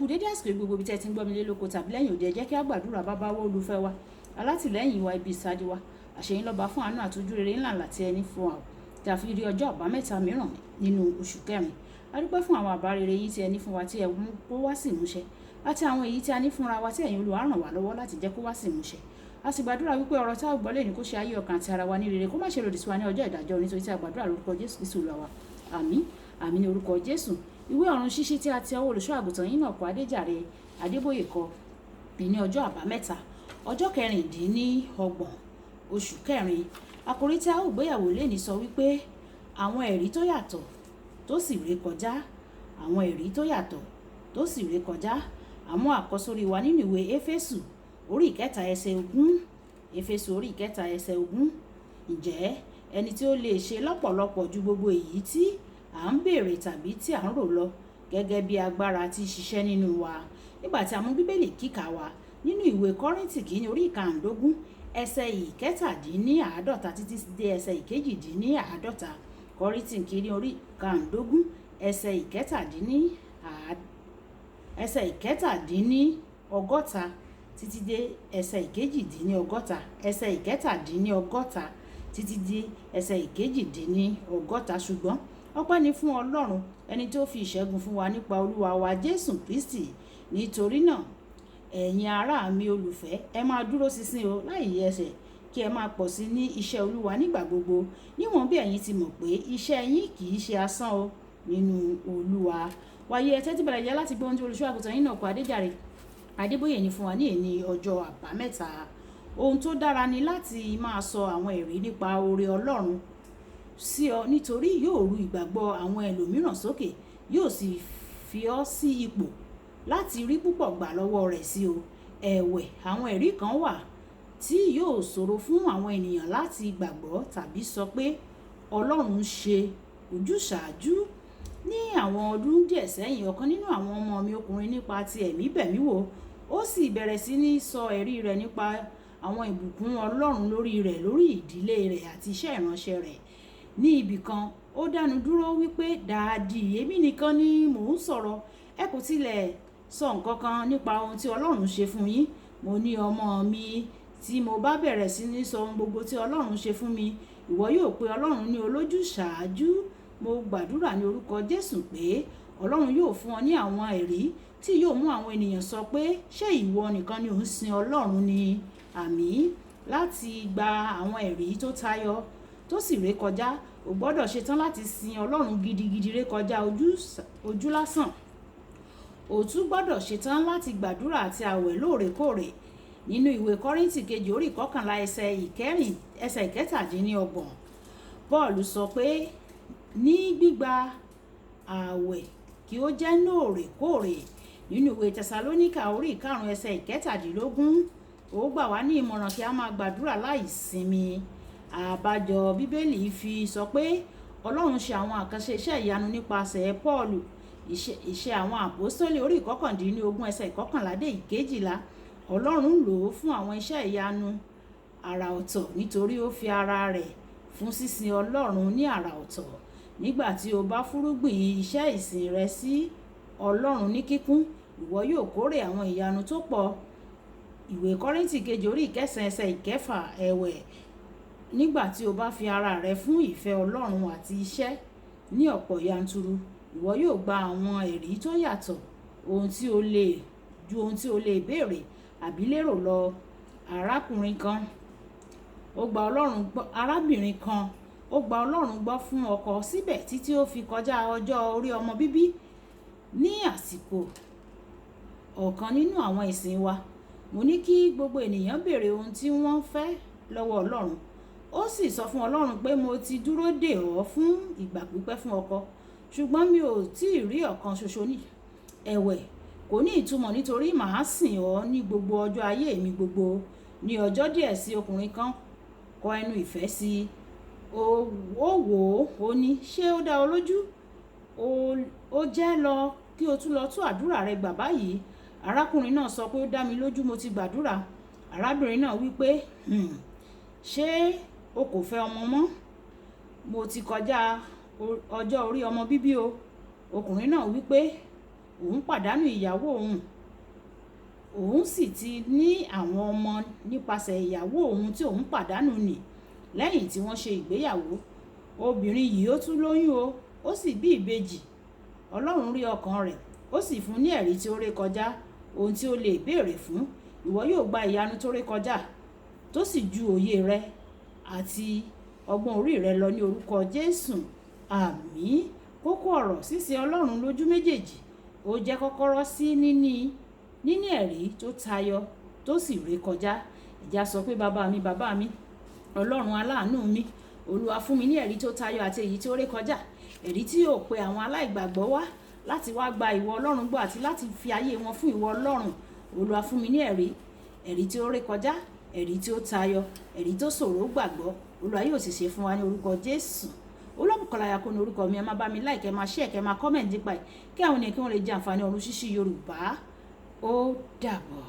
Kú dédé àsìkò gbogbo ibi tí ẹ ti ń gbọ́ mi lé lóko tàbí lẹ́yìn òde. Ẹ jẹ́ kí á gbàdúrà. Bàbá wa, olùfẹ́ wa, alátìlẹ́yìn wa, ibi ìsádi wa, àṣeyín lọ́ba fún àánú àtúnjú rere ńláńlá tí ẹni fún wa tí a fi rí ọjọ́ àbámẹ́ta mìíràn nínú oṣù kẹrin. A dúpẹ́ fún àwọn àbá rere yín tí ẹ ní fún wa tí ẹ mú kó wá sí ìmúṣẹ, àti àwọn èyí tí a ní fúnra wa tí ẹ̀yin Olúwa ràn wá lọ́wọ́ láti jẹ́ kó wá sí ìmúṣẹ. A sì gbàdúrà wípé ọ̀rọ̀ tá a gbọ́ lónìí kó ṣe ayé ọkàn àti ara wa ní rere, kó má ṣe lòdì sí wa ní ọjọ́ ìdájọ́, nítorí tí a gbàdúrà lórúkọ Jésù Kristu Olúwa wa. Àmín, àmín ní orúkọ Jésù. Ìwé ọ̀run ṣíṣí tí a ti ọwọ́ olùṣọ́ àgùntàn yín náà kọ, Adéjàre Adébóyè kọ ní ọjọ́ àbámẹ́ta, ọjọ́ 26 oṣù kẹrin. Àkòrí tí a ó gbéyàwó lónìí sọ wípé àwọn ẹ̀rí tó yàtọ̀ tó sì ré kọjá. Àwọn ẹ̀rí tó yàtọ̀ tó sì ré kọjá. Àmú àkọ́sórí wa nínú ìwé Éfésù orí 3 ẹsẹ̀ 20. Éfésù orí 3 ẹsẹ̀ 20. Ǹjẹ́ ẹni tí ó lè ṣe lọ́pọ̀lọpọ̀ ju gbogbo èyí tí à ń béèrè tàbí tí à ń rò lọ, gẹ́gẹ́ bí agbára tí ń ṣiṣẹ́ nínú wa. Nígbà tí a mú Bíbélì kíkà wa nínú ìwé Kọ́ríńtì kìíní orí 15 ẹsẹ̀ 47 títí dé ẹsẹ̀ 48. Kọ́ríńtì kìíní orí 15 ẹsẹ̀ 67 títí dé ẹsẹ̀ 68, ẹsẹ̀ 67 títí dé ẹsẹ̀ 68. Ṣùgbọ́n ọpẹ́ ni fún Ọlọ́run, ẹni tó fi ìṣẹ́gun fún wa nípa Olúwa wa Jésù Kristi. Nítorí náà, ẹ̀yin ará mi olùfẹ́, ẹ máa dúró ṣinṣin o láì yẹsẹ̀, kí ẹ máa pọ̀ sí ní iṣẹ́ Olúwa nígbà gbogbo, níwọ̀n bí ẹ̀yin ti mọ̀ pé iṣẹ́ yín kì í ṣe asán o nínú Olúwa. Wáyé, ẹ tẹ́tí bẹ̀rẹ̀ jẹ́ láti gbọ́ ohun tí olùṣọ́ àgùntàn yín náà kọ, Adéjàre Adébóyè ní fún wa ní èní ọjọ́ àbámẹ́ta. Ohun tó dára ni láti máa sọ àwọn ẹ̀rí nípa oore Ọlọ́run sí ọ, nítorí yóò ru ìgbàgbọ́ àwọn ẹlòmíràn sókè, yóò sì fi ọ́ sí ipò láti rí púpọ̀ gbà lọ́wọ́ rẹ̀ sí o. Ẹ̀wẹ̀, àwọn ẹ̀rí kan wà tí yóò ṣòro fún àwọn ènìyàn láti gbàgbọ́ tàbí sọ pé Ọlọ́run ṣe ojúsàájú. Ní àwọn ọdún díẹ̀ sẹ́yìn, ọ̀kan nínú àwọn ọmọ mi ọkùnrin nípa ti ẹ̀mí bẹ̀ mí wò, ó sì bẹ̀rẹ̀ sí ní sọ ẹ̀rí rẹ̀ nípa àwọn ìbùkún Ọlọ́run lórí rẹ̀, lórí ìdílé rẹ̀ àti iṣẹ́ ìránṣẹ́ rẹ̀. Ní ibì kan, ó dánu dúró wípé, "Daddy, èmi nìkan ni mò ń sọ̀rọ̀. Ẹ kò tilẹ̀ sọ nǹkan kan nípa ohun tí Ọlọ́run ṣe fún yín." Mo ní, "Ọmọ mi, tí mo bá bẹ̀rẹ̀ sí ní sọ ohun gbogbo tí Ọlọ́run ṣe fún mi, ìwọ yóò pe Ọlọ́run ní olójúṣàájú." Mo gbàdúrà ní orúkọ Jésù pé Ọlọ́run yóò fún ọ ní àwọn ẹ̀rí tí yóò mú àwọn ènìyàn sọ pé, "Ṣé ìwọ nìkan ni ò ń sin Ọlọ́run ni?" Àmín. Láti gba àwọn ẹ̀rí tó tayọ tó sì ré kọjá, o gbọ́dọ̀ ṣetán láti sin Ọlọ́run gidigidi ré kọjá ojú lásán. O tún gbọ́dọ̀ ṣetán láti gbàdúrà àti àwẹ̀ lóòrèkóòrè. Nínú ìwé Kọ́ríńtì kejì orí 11 ẹsẹ̀ 4, ẹsẹ̀ 27, Paul sọ pé ní gbígba àwẹ̀ kí ó jẹ́ lóòrèkóòrè. Nínú ìwé Tẹsalóníkà orí 5 ẹsẹ̀ 17, ó gbà wá ní ìmọ̀ràn kí a máa gbàdúrà láì sinmi. Àbájọ Bíbélì fi sọ pé Ọlọ́run ṣe àwọn àkànṣe iṣẹ́ ìyanu nípasẹ̀ Paul. Iṣẹ́ àwọn àpọ́stólì orí 19 ẹsẹ̀ 11 dé 12. Ọlọ́run lò ó fún àwọn iṣẹ́ ìyanu àrà ọ̀tọ̀ nítorí ó fi ara rẹ̀ fún sísin Ọlọ́run ní àrà ọ̀tọ̀. Nígbà tí o bá fúrúgbìn iṣẹ́ ìsìn rẹ sí Ọlọ́run ní kíkún, ìwọ yóò kórè àwọn ìyanu tó pọ̀. Ìwé Kọ́ríńtì kejì orí 9 ẹsẹ̀ 6. Ẹ̀wẹ̀, nígbà tí o bá fi ara rẹ fún ìfẹ́ Ọlọ́run àti iṣẹ́ ní ọ̀pọ̀ yanturu, ìwọ yóò gba àwọn ẹ̀rí tó yàtọ̀ ohun tí o lè ju ohun tí o lè béèrè àbí lérò lọ. Arákùnrin kan, ó gba Ọlọ́run gbọ́, arábìnrin kan, ó gba Ọlọ́run gbọ́ fún ọkọ síbẹ̀ títí ó fi kọjá ọjọ́ orí ọmọ bíbí. Ní àsìkò ọ̀kan nínú àwọn ìsìn wa, mo ní kí gbogbo ènìyàn béèrè ohun tí wọ́n fẹ́ lọ́wọ́ Ọlọ́run. Ó sì sọ fún Ọlọ́run pé, "Mo ti dúró dè ọ́ fún ìgbà pípẹ́ fún ọkọ, ṣùgbọ́n mi ò tí ì rí ọ̀kan ṣoṣo ní. Ẹ̀wẹ̀, kò ní ìtumọ̀ nítorí màá sìn ọ́ ní gbogbo ọjọ́ ayé mi gbogbo." Ní ọjọ́ díẹ̀ sí, ọkùnrin kan kọ ẹnu ìfẹ́ sí i. Ó wò ó, ó ní, "Ṣé ó dá ọ lójú? Ó jẹ́ lọ kí o tún lọ tún àdúrà rẹ gbà báyìí." Arákùnrin náà sọ pé, "Ó dá mi lójú, mo ti gbàdúrà." Arábìnrin náà wí pé, "Ṣé o kò fẹ́ ọmọ mọ́? Mo ti kọjá ọjọ́ orí ọmọ bíbí o." Ọkùnrin náà wí pé, Òun pàdánù ìyàwó òun, òun sì ti ní àwọn ọmọ nípasẹ̀ ìyàwó òun tí òun pàdánù nì. Lẹ́yìn tí wọ́n ṣe ìgbéyàwó, obìnrin yìí ó tún lóyún o, ó sì bí ìbejì. Ọlọ́run rí ọkàn rẹ̀, ó sì fún ní ẹ̀rí tí ó ré kọjá ohun tí ó lè béèrè fún. Ìwọ yóò gba ìyanu tó ré kọjá, tó sì ju òye rẹ àti ọgbọ́n orí rẹ lọ ní orúkọ Jésù. Àmín. Kókó ọ̀rọ̀: ṣíṣe Ọlọ́run lójú méjèèjì ó jẹ́ kọ́kọ́rọ́ sí níní ẹ̀rí tó tayọ tó sì ré kọjá. Ẹ jẹ́ á sọ pé, "Bàbá mi, bàbá mi, Ọlọ́run aláàánú mi, Olúwa, fún mi ní ẹ̀rí tó tayọ àti èyí tí ó ré kọjá, ẹ̀rí tí yóò pe àwọn aláìgbàgbọ́ wá láti wá gba ìwọ Ọlọ́run gbọ́ àti láti fi ayé wọn fún ìwọ Ọlọ́run. Olúwa, fún mi ní ẹ̀rí, ẹ̀rí tí ó ré kọjá, ẹ̀rí tí ó tayọ, ẹ̀rí tó ṣòro gbàgbọ́." Olúwa yóò sì ṣe fún wa ní orúkọ Jésù. Olúbùkọ́lá Ayako ní orúkọ mi. Ẹ máa bá mi like, ẹ máa share, kẹ́ máa comment nípa ẹ̀, kí àwọn ènìyàn kí wọ́n lè jẹ àǹfààní ọ̀run ṣíṣí Yorùbá. Ó dàbọ̀.